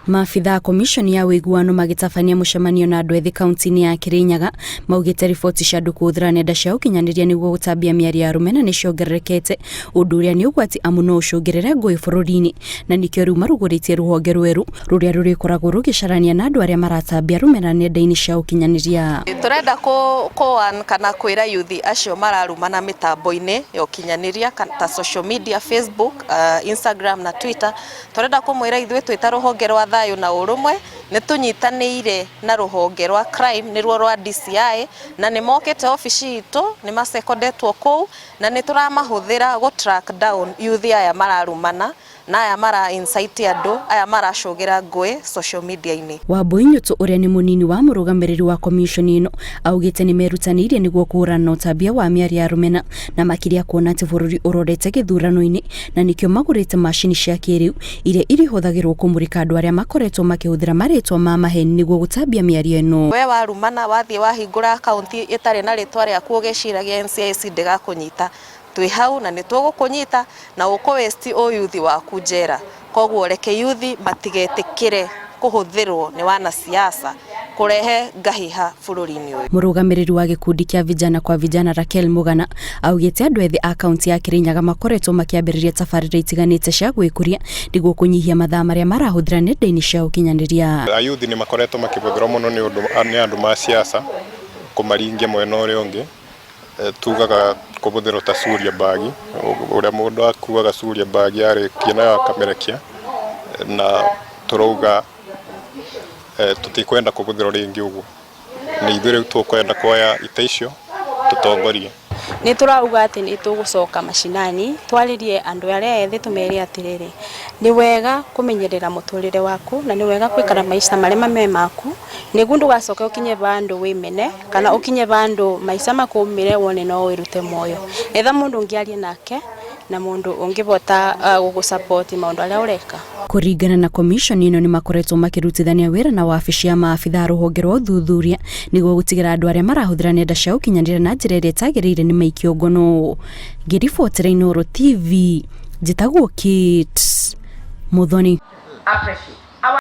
Maabitha a komishoni ya ũiguano magĩtabania mũcemanio na andũ ethĩ kaunti-inĩ ya Kirinyaga maugĩte riboti cia andũ kũhũthĩra nenda cia ũkinyanĩria nĩguo gũtambia mĩario ya rũmena nĩ ciongererekete, ũndũ ũrĩa nĩ ũgwati amu no ũcũngĩrĩre ngũĩ bũrũri-inĩ, na nĩkĩo rĩu marugũrĩtie rũhonge rwerũ rũrĩa rũrĩkoragwo rũgĩcarania na andũ arĩa maratambia rũmena nenda-inĩ cia ũkinyanĩria. Tũrenda kũ kana kwĩra yuthi acio mararumana mĩtambo-inĩ ya ũkinyanĩria ta social media, Facebook, Instagram na Twitter. Tũrenda kũmwĩra ithuĩ twĩ ta rũhonge rwa thayũ na ũrũmwe nĩ tũnyitanĩire na rũhonge rwa crime nĩruo rwa DCI na nĩ mokĩte obici itũ, nĩ macekondetwo kũu na nĩ tũramahũthĩra gũ track down yuthi aya mararumana na aya mara incite andũ, aya maracũgĩra ngũĩ social media-inĩ. Wambui Nyũtũ ũrĩa nĩ mũnini wa mũrũgamĩrĩri wa komishoni ĩno augĩte nĩ merutanĩirie nĩguo kũhũrana na ũtambia wa mĩario ya rũmena na makĩria kuona atĩ bũrũri ũrorete gĩthurano-inĩ na nĩkĩo magũrĩte macini cia kĩrĩu iria irĩhũthagĩrwo kũmũrĩka andũ arĩa makoretwo makĩhũthĩra marĩtwa ma maheni nĩguo gũtambia mĩario ĩno. We warumana wathiĩ wahingũra akaunti ĩtarĩ na rĩtwa rĩaku ũgĩciragia NCIC ndĩgakũnyita, twĩ hau na nĩ tũgũkũnyita na ũkũ waste ũyuthi waku njera. Koguo reke yuthi matigetĩkĩre kũhũthĩrwo nĩ wanasiasa kũrehe ngahiha bũrũri-inĩ ũyũ. Mũrũgamĩrĩri wa gĩkundi kĩa Vijana kwa Vijana Raquel Mugana augĩte andũ ethĩ a kaunti ya Kirinyaga makoretwo makĩambĩrĩria tabarĩra itiganĩte cia gwĩkũria nĩguo kũnyihia mathaa marĩa marahũthĩra nenda-inĩ cia ũkinyanĩria. Ayuthi nĩ makoretwo makĩhũthĩrwo mũno nĩ ũndũ nĩ andũ ma siasa kũmaringia mwena ũrĩa ũngĩ. Tugaga kũhũthĩrwo ta curia bag, ũrĩa mũndũ akuaga curia bag arĩkia nayo akamĩrekia, na tũrauga tũtikwenda kũhũthĩrwo rĩngĩ ũguo. Nĩ ithuĩ rĩu tũkwenda kuoya ita icio tũtongorie. Nĩ tũrauga atĩ nĩ tũgũcoka macinani twarĩrie andũ arĩa ethĩ tũmere atĩrĩrĩ, nĩ wega kũmenyerera mũtũrĩre waku na nĩ wega gũikara maica marĩa me maku nĩguo ndũgacoke ũkinye vandũ wĩmene kana ũkinye vandũ maica makũmĩre wone no wĩrute muoyo. Etha mũndũ ũngĩaria nake na mũndũ ũngĩhota gũgũ support maũndũ arĩa ũreka. Kũringana na komishoni ĩno nĩ makoretwo makĩrutithania wĩra na wabici ya maabitha a rũhonge rwa ũthuthuria nĩguo gũtigĩra andũ arĩa marahũthĩra nenda cia ũkinyanĩria na njĩra ĩrĩa ĩtagĩrĩire nĩ maikio ngono. Ngĩribotera Inooro TV, njĩtagwo Kate Muthoni. Appreciate.